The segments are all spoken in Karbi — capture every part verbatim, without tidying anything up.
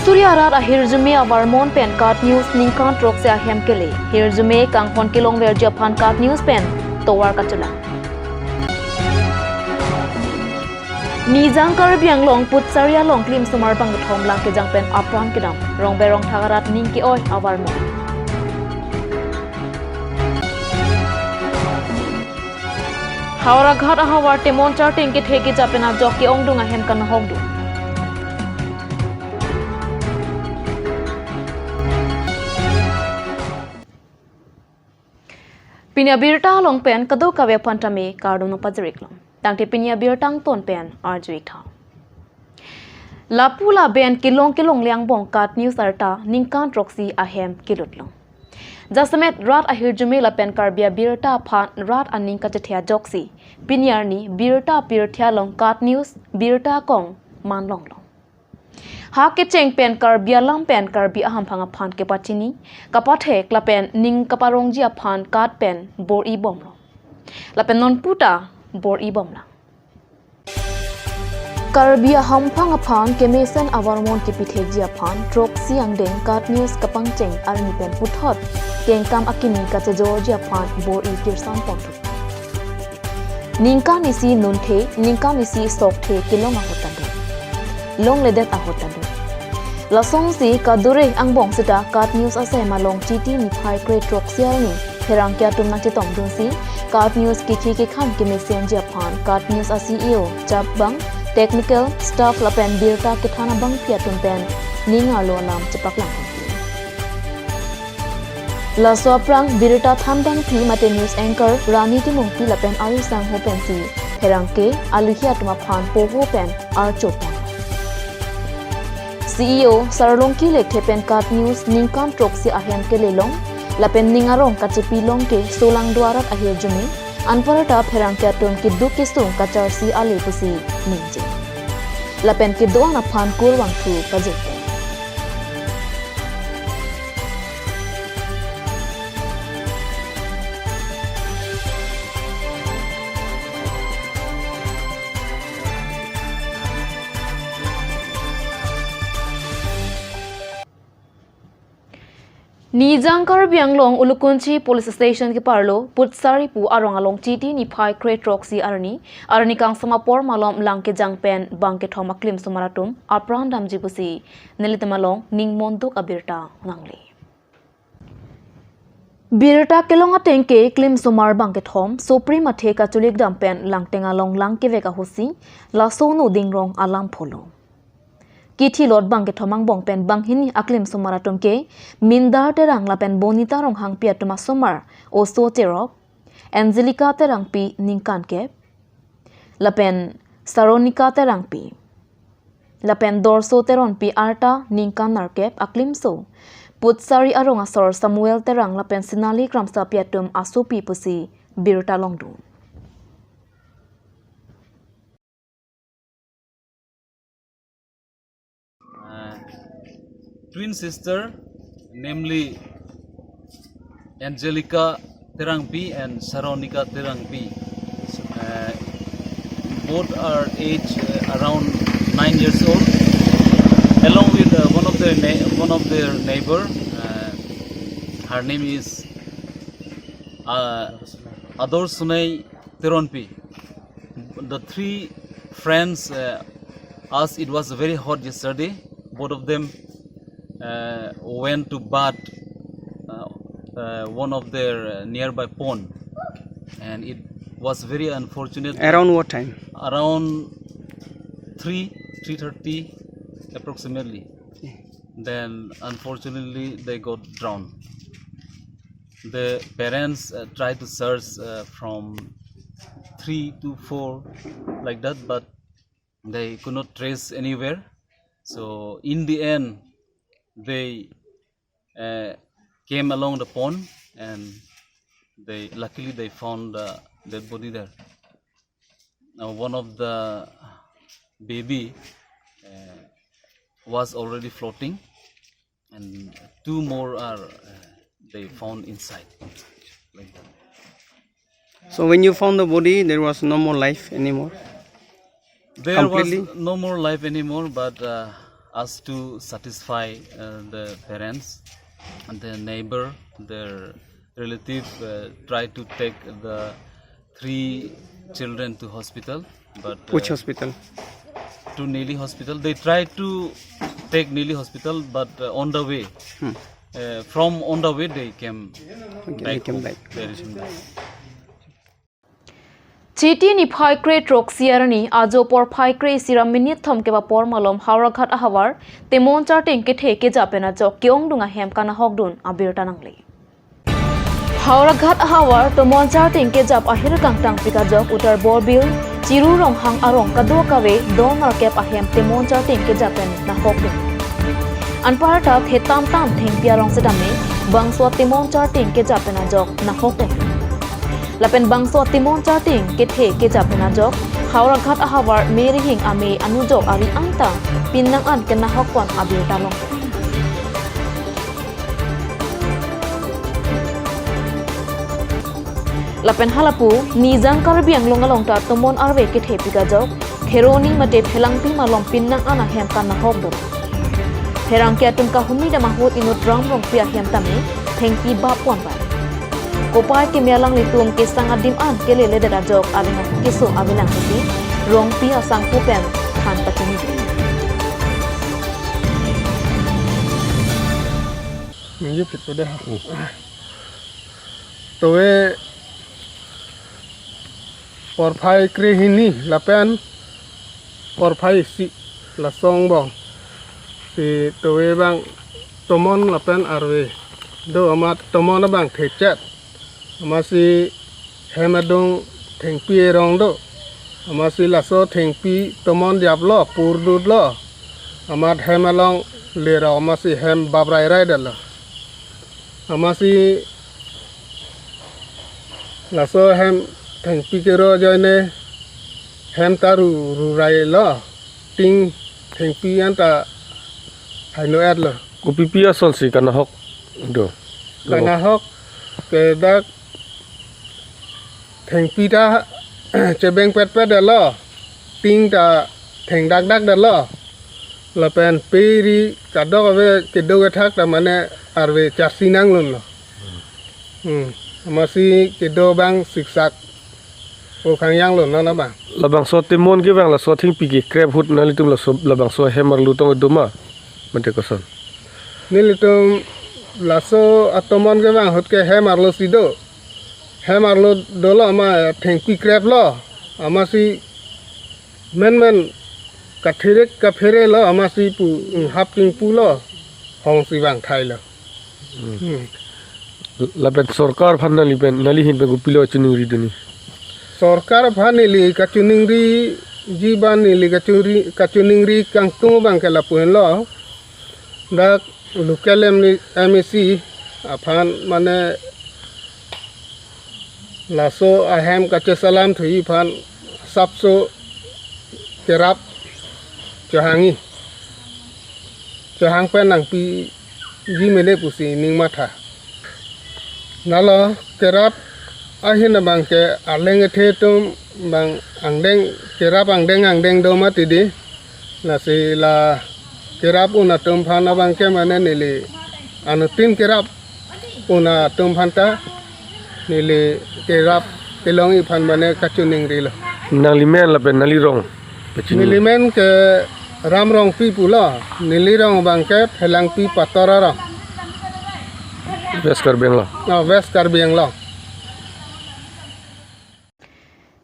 Suri arat ahirjume avarmon pen KAT News ningkan throksi ahem kele. Hirjume kanghon kelongverji aphan KAT News pen tovar kachelang. Nijang Karbi Anglong Putsari along klimsomar bangkethom lang kejang pen apran kedam. Rongber rongthak arat ning ke-oi avarmon. Howraghat ahavar temon charting kethe keja pen ajok ke-ongdung ahem kanahokdun. Pini abirta along pen kadokave aphan tame kardom nangpajir-iklo. Tangte pini abirta angton pen arju-ik tha. Lapu laben kelong kelongle angbong KAT News arta ningkan throksi ahem kelutlo. Jasemet rat ahirjume lapen Karbi abirta aphan rat aning kachethe ajoksi pini arni birta pirthe along KAT News birta kong manlonglo. Ha kecheng pen Karbi alam pen Karbi ahamphang aphan kepachini, kapathek lapen ning kaparongji aphan KAT pen bor-i bomlo. Lapen nonputa bor-i bomlang. Karbi ahamphang aphan kemesen avarmon kepithekji aphan throksi angdeng KAT News kapangcheng arni pen puthot kengkam akimi kachejorji aphan bor-i kirsan ponthu. Ningkan isi nunthe, ningkan isi sokthe kelong ahut ta do. Longledet ahut ta do. Lasonsi kadure angbong seta KAT News asai malong Chiti niphai kre throksi arni pherangke atum nangchetongdunsi KAT News kithi kekhang kemesenji aphan KAT News a-C E O chapbang, technical staff lapen birta kethan abangpi atum pen ning arlo alam chepaklang. Laso aphrang birta thanbangpi mate news anchor Rani Timungpi lapen arisangho pensi pherangke aluhi atum aphan poho pen archopon. C E O Sarlongki Lekthe pen KAT News ningkan throksi ahem kelelong lapen ning arong kachepilong ke solangdo arat ahirjume anparta pherangke atum keduk kesung kacharsi ale pusi ningje. Lapen kedo-an aphan kurvangthu pajirte. Nijang Karbi Anglong Ulukunchi Police Station keparlo Putsari pu arong along Chiti niphai kre throksi arni, arni kangsam apor malom lang kejang pen bangkethom aklimsomar atum apran damji pusi nelitum along ning monduk abirta nangle. Birta kelong ateng ke klimsomar bangkethom sopri mathe kachulik dam pen langteng along lang kevek ahutsi laso no dingrong alam pholo. Kithilot bangkethom angbong pen banghini aklimsomar atum ke Mindar Terang lapen Bonita Ronghangpi atum asomar Oso Terok, Angelica Terangpi ningkan kep, lapen Saronika Terangpi, lapen Dorso Teronpi arta ningkan nerkep aklimso Putsari arong asor Samuel Terang lapen Sinali Kramsapi atum asopi pusi birta longdun. Uh, twin sister, namely Angelica Terangpi and Saronika Terangpi. Uh, both are age uh, around nine years old. Along with uh, one of their na- one of their neighbor, uh, her name is uh, Ador Sunai Teronpi. The three friends, uh, as it was very hot yesterday, both of them uh, went to bath uh, uh, one of their uh, nearby pond, and it was very unfortunate. Around what time? Around three, three thirty approximately. Then unfortunately they got drowned. The parents uh, tried to search uh, from three to four like that, but they could not trace anywhere. So in the end, they uh, came along the pond, and they luckily they found the dead body there. Now one of the baby uh, was already floating, and two more are uh, they found inside. Like that. So when you found the body, there was no more life anymore? There was completely? No more life anymore, but uh, Us to satisfy uh, the parents, the neighbor, their relative uh, try to take the three children to hospital, but uh, Which hospital? To Nilip Hospital. They tried to take Nilip Hospital, but uh, on the way, Hmm. uh, from on the way they came Okay, back. They came Home. Back. They returned back. Chiti niphai kre throksi arni ajo porphai kre isi ra minit thom kep apor malom Howraghat ahavar temon charting kethe kejap pen ajok ke-ongdung ahem kanahokdun abirta nangle. Howraghat ahavar temon charting kejap ahir kangtang pik ajok Uttar Borbil, Chiru Ronghang arong kadokave donar kep ahem temon charting kejap pen nahokdun. Anparta thetam tam thengpi arong setame bangso temon charting kejap pen ajok nahokdun. Lapen bangso temon charting kethe kejap pen ajok Howraghat ahavar Merihing ame anujok ari angtang pinnang an kenahok pon abirta long. Lapen halapu Nijang Karbi Anglong along ta temon arve kethe pik ajok Kheroni mate Phelangpi malom pinnang an ahem kanahokdun. Pherangke atum kahumi dam ahut inut Ram Rongpi ahem tame thengpi bap pon bai. Kopai keme alanglitum kesang adim an keleledet ajok aling keso avelang pusi Rongpi asangho pen than pachini. Nunggu gitu deh. Towe porphai kre hini lapen porphai isi laso angbong si towe bang temon lapen arve do, amat temon abang thechet, amatsi hem adung thengpi erong do, amatsi laso thengpi temon diaplo purdutlo, amat hem along lerok amatsi hem bap rai rai detlo, amatsi laso hem thengpi kero ajoine hem ta ru ru rai lo, ting thengpi an ta haino et lo. Kopipi asonsi kanahok do? Kanahok ke dak thengpi ta chebeng pet pet detlo, ting ta theng dak dak detlo, lapen pe ri kadokave kedo kethak ta mane arve charsi nanglun lo. Hmm. Amatsi kedo bang siksak o khangyang lo nana bang. Labangso temon ke bang laso thengpi kekrep ahut nanglitum laso labangso hem arlo tong do ma? Mate koson? Nelitum laso atemon ke bang ahut ke hem arlo si do. Hem arlo dolo ama thengpi krep lo. Amatsi menmen kathirik kaphere lo, amatsi pu hap tingpu lo. Hongsi bang thai lo. Hmm. Lapen sorkar aphan nangli pen, nangli ahin pen kopilo kachiningri dunji? Sorkar aphan neli kachiningriji ban neli kachuri- kachiningri kangtung abang ke lapu henlo. Dak local M- MAC aphan mane laso ahem kachesalam thuji aphan sapso kerap chohangji, chohang pen nangpiji mene pusi ning matha. Nalo kerap ahin abang ke aleng ethe atum bang angdeng, kerap angdeng angdeng do mati di. Lasi la kerap un atum aphan abang ke mane neli anutin kerap un atum aphan ta neli kerap kelongji aphan mane kachiningri lo. Nangli men lapen nangli rong pachini? Neli men ke Ram Rongpi pulo, neli rong abang ke Phelangpi Pator arong. West Karbi Anglong. Oh, West Karbi Anglong.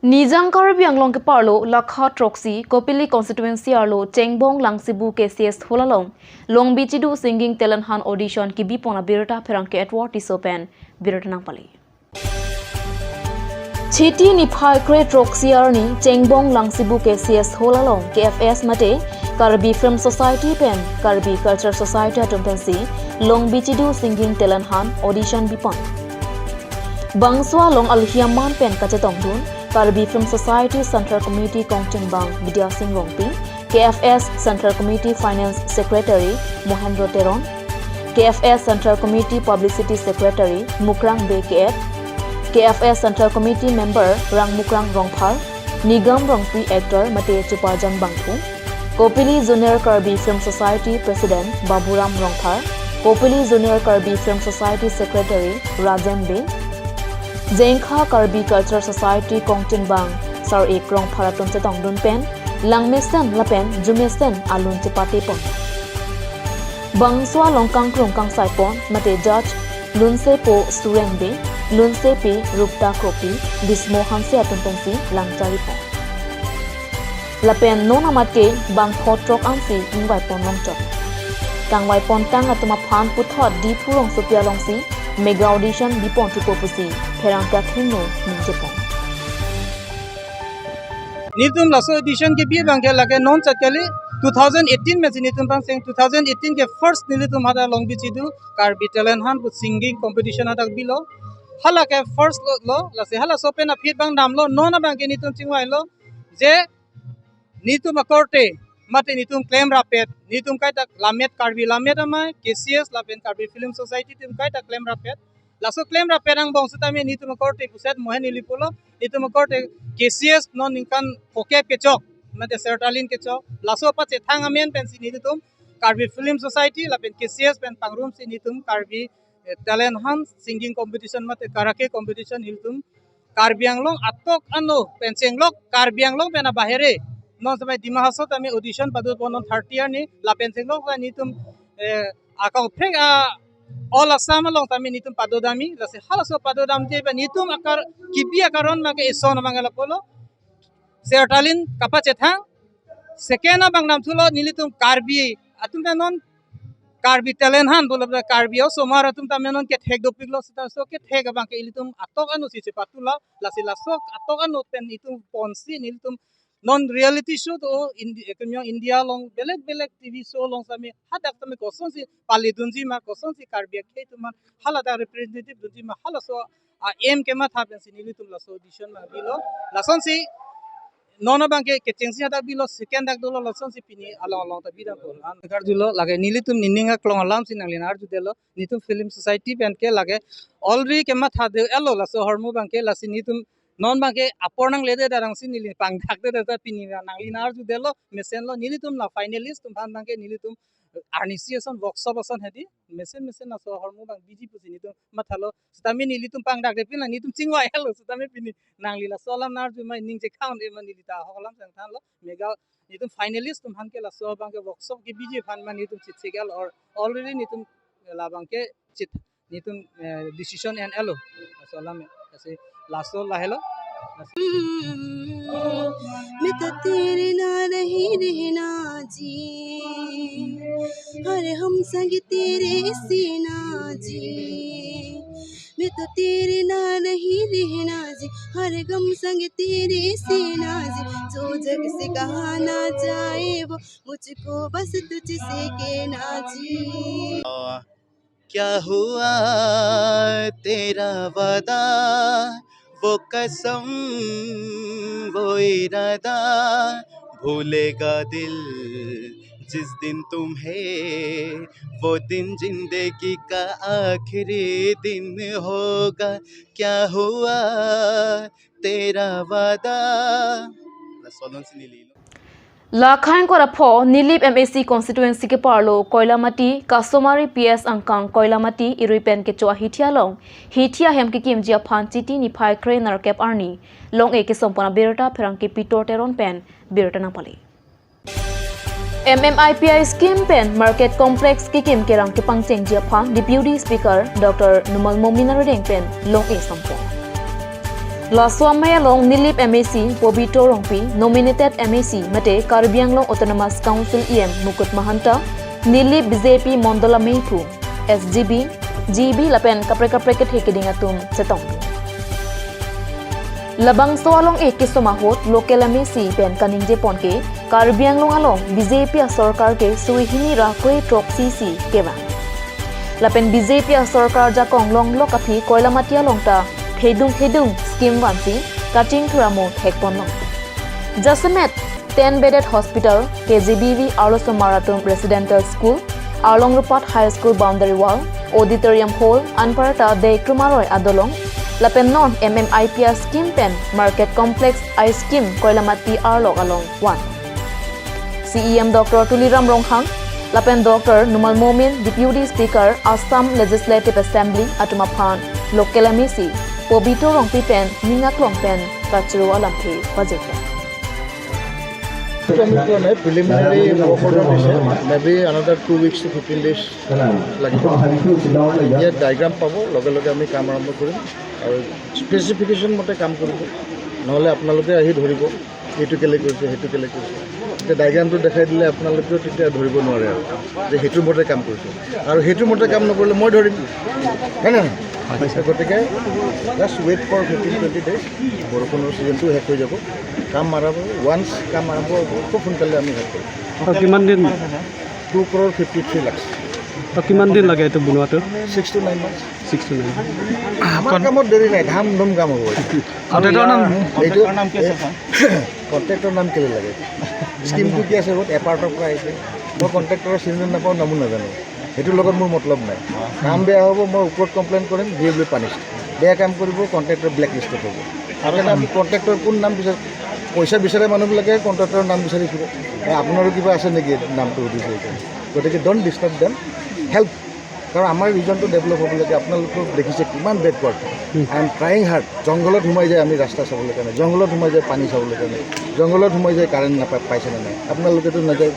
Nijang Karbi Anglong keparlo lakha throksi Kopili constituency arlo Chengbong Langsibu KCS hall along Longbi Chidu Singing Talent Hunt audition kebi pon abirta pherangke Edward Tisso pen birta nangpale. Chiti niphai kre throksi arni Chengbong Langsibu KCS hall along KFS mate Karbi Film Society pen Karbi Culture Society atum pensi Longbi Chidu Singing Talent Hunt audition bi pon. Bangso along alhi aman pen kachetongdun Karbi Film Society Central Committee kongchungbang Bidya Sing Rongpi, KFS Central Committee Finance Secretary Mohendro Teron, KFS Central Committee Publicity Secretary Mukrang Bey Keyet, KFS Central Committee Member Rangmukrang Rongphar, Nigam Rongpi actor mate Chuparjang Bangphu, Kopili Junior Karbi Film Society President Baburam Rongphar, Kopili Junior Karbi Film Society Secretary Rajen Bey, Jengkha Karbi Culture Society kongtinbang Sar-ik Rongphar atum chetongdun pen, langmesen lapen jumesen alun chepatepon. Bangso along kangkrung kangsaipon mate judge lunsepo Suren Bey, lunsepi Rupta Kropi, Bismo Hanse atum pensi langcharipon. Lapen non amat ke bangpho throk ansi ingvaipon longchot. Kangvaipontang atum aphan puthot Diphu rongsopi alongsi mega audition bipon thupo pusi pherangke athengno ningjepon. Nelitum laso audition kebi abang ke lake non chat kali, two thousand eighteen pensi nelitum pangcheng, two thousand eighteen ke first nelitum hadak along bichidu Karbi Talent Hunt pu singing competition hadak bilo. Hala ke first lo, lo, lasi halaso pen aphi abang damlo, non abang ke nelitum chingvailo je nelitum akorte mate nelitum klemrappet, nelitum kaita Lammet, Karbi Lammet Amei, K C S lapen Karbi Film Society atum kaita klemrappet. Laso klemrappet angbong setame nelitum akorte puset mohen ili pulo, nelitum akorte K C S non ningkan phokep kechok mate Sertalin kechok, laso pachethang amen pensi nelitum Karbi Film Society lapen K C S pen pangrumsi nelitum Karbi, eh, Talent Hunt singing competition mate karaoke competition nelitum Karbi Anglong atok ano pen chenglok, Karbi Anglong pen abahere. Non setame Dima Hasao tame audition padopon non thirty arni, lapen chenglok ta nelitum, eh, akangphek a All Assam along tame nelitum padodamji, lasi halaso padodamji pen nelitum akar kebi akaron abang ke eson abang ke lapulo. Sertalin kapachethang, second abang damthulo nelitum Karbi atum ta non Karbi Talent Hunt pulo, Karbi osomar atum tame non kethek dopiklo seta, laso kethek abang ke ilitum atok ano si chepatula, lasi laso atok ano pen itum ponsi nelitum non reality show to Indi-, ekemyong India along belek belek T V show along setame hadak tame kosonsi pali dunji ma, kosonsi Karbi akhei atum aphan haladak representative dunji ma, halaso a aim kematha pensi nelitum laso audition ma bilo. Lasonsi non abang ke kechengsi hadak bilo, second dak dolo, lasonsi pini along along ta bidampo. An karjulo lake nelitum nening aklong alamsi nanglin arjudetlo. Nelitum Film Society pen ke lake already kematha de-etlo laso ahormu abang ke, lasi nelitum non abang ke apor nangledet arangsi neli pangdakdedet ta pini nanglin arjudetlo, mesenlo nelitum la finalist atum aphan abang ke nelitum arnisi ason workshop ason hedi mesen mesen laso ahormu abang biji pusi nelitum mathalo, setame nelitum pangdakde pina nelitum chingvailo, setame pini nangli laso alam nangarju ma ningje account e ma neli ta ahok alam sangthanlo, mega nelitum finalist atum aphan ke laso abang ke workshop kebiji aphan ma nelitum chitsi gel or already nelitum labang ke chit nelitum, eh, decision en-etlo. Laso alam, lasi laso lahelo. मैं तो तेरे ना नहीं रहना जी, हर हम संग तेरे से ना जी। मैं तो तेरे ना नहीं रहना जी, हर गम संग तेरे से ना जी। जो जग से कहा ना जाए वो, मुझको बस तुझसे कहना जी। क्या हुआ तेरा वादा, वो कसम, वो इरादा, भूलेगा दिल जिस दिन तुम्हें, वो दिन जिंदगी का आखिरी दिन होगा। क्या हुआ तेरा वादा। Laso alongsi neli lo. Lakhang korapho Nilip M A C constituency keparlo Koilamati, Kasomari P S angkang Koilamati irui pen kecho ahithi along hithi ahem kekimji aphan Chiti niphai kre-nerkep arni long-e kesompon abirta pherangke Pitor Teron pen birta nangpale. M M I P I scheme pen market complex kekim kerang kepangchengji aphan Deputy Speaker Doctor Numal Momin arideng pen long-e sampon. Laso amei along Nilip M A C Pobito Rongpi, nominated M A C mate Karbi Anglong Autonomous Council E M Mukut Mahanta, Nilip B J P Mondol ameiphu, S G B, G B lapen kaprek kaprek kethe keding atum chetong. Labangso along-e kesom ahut local M A C pen kaningjepon ke Karbi Anglong along B J P asorkar ke suri hini ra kre-throk isi kevang. Lapen B J P asorkar jakong longlok aphi Koilamati along ta thedung thedung scheme vansi kachingthur amo thekponlong. Jasemet ten bedded hospital, K G B V arlosomar atum residential school, Arlong Rupat High School boundary wall, auditorium hall, anparta Deikrum aroi adolong, lapen non M M I P I scheme pen market complex a-scheme Koilamati arlok along van. C E M Doctor Tuliram Ronghang, lapen Doctor Numal Momin, Deputy Speaker, Assam Legislative Assembly atum aphan local M A C Pobito Rongpi pen ning aklong pen kachoro alamthe pajirpon. এইটো আমি কোৱা নাই, preliminary work order দিছে, maybe another two weeks two fifteen days লাগিব। ইয়াত ডায়েগ্ৰাম পাব, লগে লগে আমি কাম আৰম্ভ কৰিম আৰু স্পেচিফিকেশ্যন মতে কাম কৰিব, নহ'লে আপোনালোকে আহি ধৰিব এইটো কেলে কৰিছে, সেইটো কেলে কৰিছে। এতিয়া ডায়েগ্ৰামটো দেখাই দিলে আপোনালোকেও তেতিয়া ধৰিব নোৱাৰে আৰু যে সেইটোৰ মতে কাম কৰিছে, আৰু সেইটোৰ মতে কাম নকৰিলে মই ধৰিম, হয় নে নহয়? গতিকে just wait for fifteen twenty days, বৰষুণৰ ছিজনটো শেষ হৈ যাব। কাম আৰম্ভ, ৱান্স কাম আৰম্ভ হ'ব, খুব সোনকালে আমি শেষ কৰিম। আৰু কিমান দিন? Two crore fifty three lakh. আৰু কিমান দিন লাগে এইটো বনোৱাটো? Six to nine months. Six to nine. আমাৰ কামত দেৰি নাই, ধাম ধুম কাম হ'ব এইটো। কণ্ট্ৰেক্টৰ নাম? এইটো কণ্ট্ৰেক্টৰ নাম কেলে লাগে? স্কিমটো কি আছে, বহুত এপাৰ্টৰ পৰা আহিছে। মই কণ্ট্ৰেক্টৰৰ চিনি নাপাওঁ, নামো নাজানো, সেইটোৰ লগত মোৰ মতলব নাই। কাম বেয়া হ'ব, মই ওপৰত কমপ্লেইন কৰিম, হি উইল বি পানিছড। বেয়া কাম কৰিব, কণ্ট্ৰেক্টৰ ব্লেক লিষ্টত হ'ব। সেইকাৰণে আমি কণ্ট্ৰেক্টৰ কোন নাম বিচাৰ, পইচা বিচাৰে মানুহবিলাকে কণ্ট্ৰেক্টৰৰ নাম বিচাৰি ফুৰে। আপোনাৰো কিবা আছে নেকি নামটো সুধিছে এতিয়া। গতিকে ডণ্ট ডিষ্টাৰ্ব দেম, হেল্প। কাৰণ আমাৰ ৰিজনটো ডেভেলপ হ'ব লাগে। আপোনালোকক দেখিছে কিমান backward. I am trying hard. জংঘলত সোমাই যায় আমি ৰাস্তা চাবলৈ কাৰণে, জংঘলত সোমাই যায় পানী চাবলৈ কাৰণে, জংঘলত সোমাই যায় কাৰেণ্ট নাপায়, পাইছে নে নাই? আপোনালোকেতো নাযায়।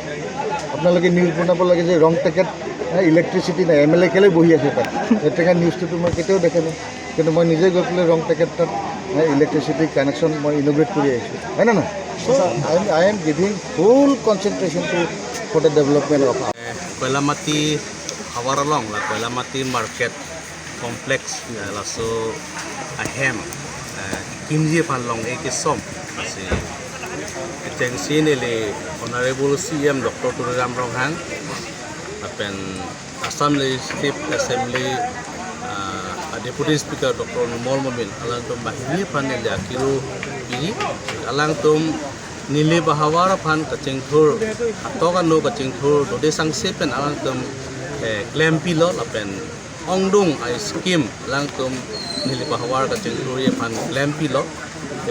আপোনালোকে নিউজ বনাব লাগে যে ৰং টেকেত, ইলেক্ট্ৰিচিটি নাই, এম এল এ কেলে বহি আছে তাত। এই টেকা নিউজটোতো মই কেতিয়াও দেখা নাই। কিন্তু মই নিজে গৈ পেলাই ৰং টেকেত তাত ইলেক্ট্ৰিচিটি কানেকশ্যন মই ইনগ্ৰেট কৰি আহিছোঁ, হয় নে নহয়? So I am, I am giving full concentration to for the development of Koilamati havar along la Koilamati market complex, eh, laso ahem, eh, kimji aphan long-e kesom. Lasi kechengsi neli Honorable C E M Doctor Tuliram Ronghang lapen Assam Legislative Assembly, ah, Deputy Speaker Doctor Numal Momin alangtum banghini aphan neli akiru piji, alangtum Nilip ahavar aphan kachingthur, atok ano kachingthur dode sangse pen alangtum, eh, klempilo lapen ongdung a-scheme alangtum Nilip ahavar kachingthurji aphan klempilo.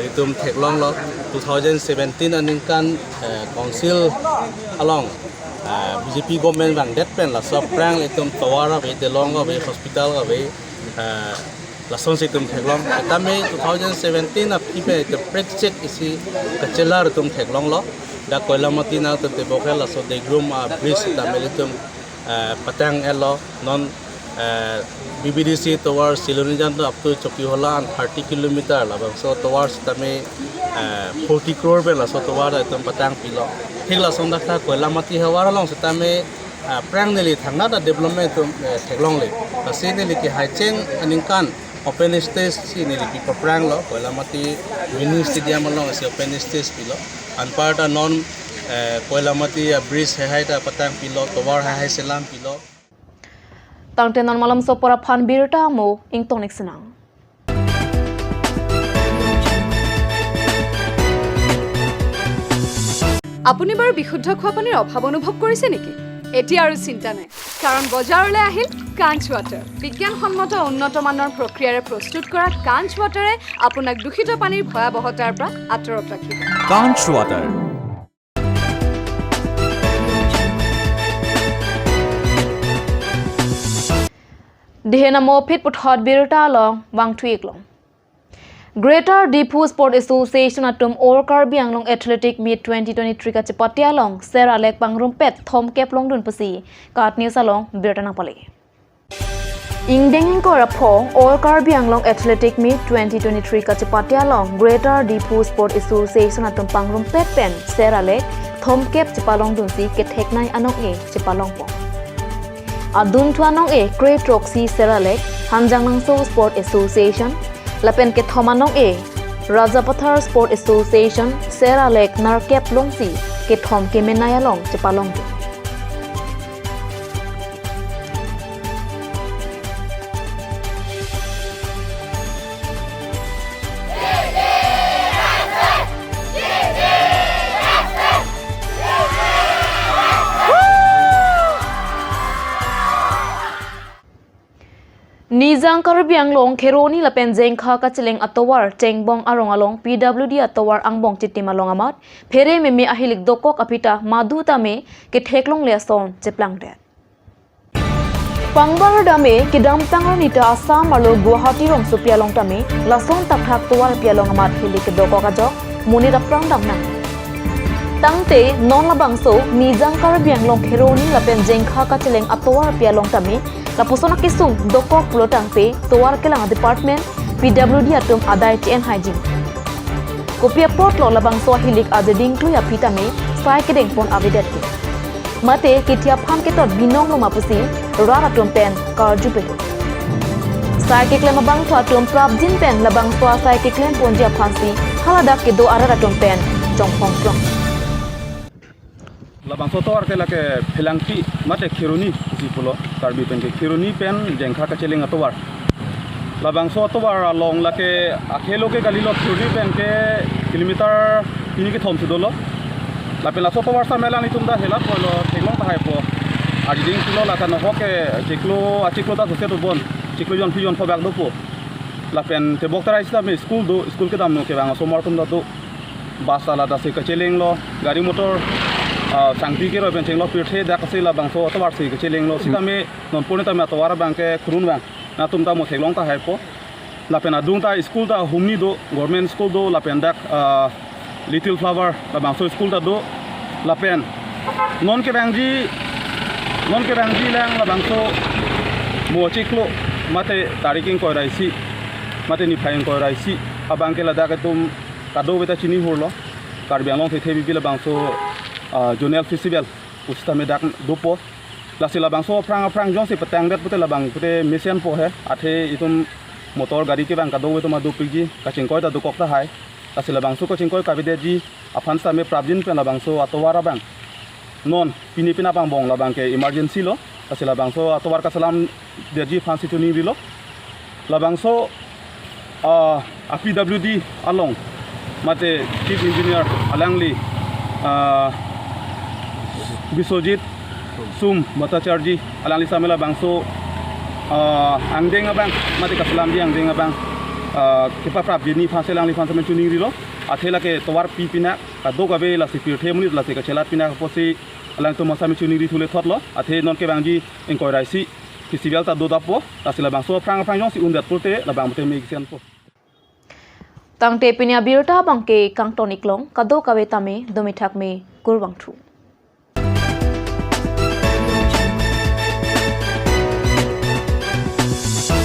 Itum theklonglo, two thousand seventeen aningkan, eh, council along, eh, B J P government vangdet pen laso aphrang itum tovar ave, delong ave, hospital ave, eh, lasonsi itum theklong. Setame two thousand seventeen aphi pen itum prekchek isi kachelar itum theklonglo. Dak Koilamati nangtum tebok ke laso Degrum a-bridge setame itum, eh, patang-etlo. Non, eh, B B D C tovar Silonijan to up to Chokihola an thirty kilometer, labangso tovar setame, eh, forty crore pen laso tovar itum patangpilo. Thik lason dak ta Koilamati havar along setame, eh, aphrang neli thangnat a-development itum, eh, theklongle. Lasi neli kehaicheng aningkan open stage si neli pi papranglo, Koilamati mini stadium along si open stage pilo. Anparta non, eh, Koilamati a-bridge heihai ta patangpilo, tovar heihai selam pilo. Tangte non malomso apor aphan birta amo ingtongnik sinang. আপুনি বাৰু বিশুদ্ধ খোৱা পানীৰ অভাৱ অনুভৱ কৰিছে নেকি? এতিয়া আৰু চিন্তা নাই, কাৰণ বজাৰলৈ আহিল কাঞ্চ ৱাটাৰ। বিজ্ঞানসন্মত উন্নত মানৰ প্ৰক্ৰিয়াৰে প্ৰস্তুত কৰা কাঞ্চ ৱাটাৰে আপোনাক দূষিত পানীৰ ভয়াৱহতাৰ পৰা আঁতৰত ৰাখিব। Kanch Water. Dihena mo phit puthot birta along vangthu-iklong. Greater Diphu Sport Association atum All Karbi Anglong Athletic Meet twenty twenty-three kachepate along ser alek pangrumpet thomkep longdun pusi KAT News along birta nangpale. Ingdeng ingkoi ra pho All Karbi Anglong Athletic Meet twenty twenty-three kachepate along Greater Diphu Sport Association atum pangrumpet pen ser alek thomkep chepalongdunsi ketheknei anong-e chepalongpo. Adunthu anong-e kre throksi ser alek Hanjangnangso Sport Association, lapen kethom anong-e Rajapathar Sport Association ser alek nerkep longsi kethom kemenei along chepalongdun. Nijang Karbi Anglong Kheroni lapen Jengkha kacheleng atovar Chengbong arong along P W D atovar angbong chitim along amat phere meme ahilik dokok aphi ta madu tame ketheklongle ason cheplangdet. Pangbar dame kedamtang arni ta Assam arlo Guwahati rongsopi along tame lason thakthak tovar pi along amat hilik kedokok ajok monit aphrang damnang. Tangte non labangso Nijang Karbi Anglong Kheroni lapen Jengkha kacheleng atovar pi along tame lapuson akesung dokok pulo tangte tovar kelang department P W D atum adai che-en haiji. Kopi apotlo labangso ahilik ajeding klui aphi tame sai kedengpon avedet ke. Mate kethe aphan ketot binong lo ma pusi rat atum pen karjupe. Sai keklem abangphu atum prapjin pen labangso asai keklemponji aphansi haladak kedo arat atum pen chongphong krong. Labangso tovar ke lake Phelangpi mate Kheroni pusi pulo, Karbi pen ke Kheroni pen Jengkha kacheleng atovar. Labangso atovar along lake akhelo ke kalilo, Kheroni pen ke kilometer hini kethom si dolo. Lapen laso tovar same alanglitum ta helat pulo theklong tahaipo. Ajeding pulo lake nohok ke chiklo, achiklo ta sose dobon. Chiklo jon phli jon pho bak dopo. Lapen tebok terai sitame school do, school kedam kevang asomar atum ta do. Bus ta ladak si kachelenglo, gari motor, ah, sangti keroi pen chenglo, pirthe dak si labangso atovar si kachelenglo. Sitame non pune tame atovar abang ke kurun vang, latum ta mo theklong tahaipo. Lapen adung ta school ta humni do, government school do, lapen dak, ah, Little Flower labangso school ta do. Lapen non kevangji, non kevangji lang labangso mo chiklo mate tarik ingkoi ra isi mate niphai ingkoi ra isi abang ke ladak atum kadokave ta chini hurlo, Karbi Anglong Thethebibi labangso, ah, zonal festival pusitame dak dopo. Lasi labangso aphrang aphrang jongsi petangdet pute labang pute mesenpo he, athe itum motor gari kevang kadokave atum adopikji, kachingkoi ta dokok tahai. Lasi labangso kachingkoi kavedetji aphan sitame prapjin pen labangso atovar abang non pini pina pangbong labang ke emergency lo. Lasi labangso atovar kachelamdetji aphansi choningrilo. Labangso, ah, a P W D along mate Chief Engineer alangli, ah, Biswajit Sum Bhattacharjee alangli same labangso, ah, angdeng abang mate kachelamji angdeng abang, ah, kepaprapjini aphansi alangliphan same choningrilo. Athe lake tovar pi pinak kadokave lasi pirthe monit lasi kachelat pinak apotsi alangtum same choningri thule thotlo. Athe non kevangji ingkoi ra isi festival ta dodappo. Lasi labangso aphrang aphrang jongsi undet pulote labang pute mesenpo. Tangte pini abirta abang ke kangton iklong, kadokave tame domithak me kurvangthu.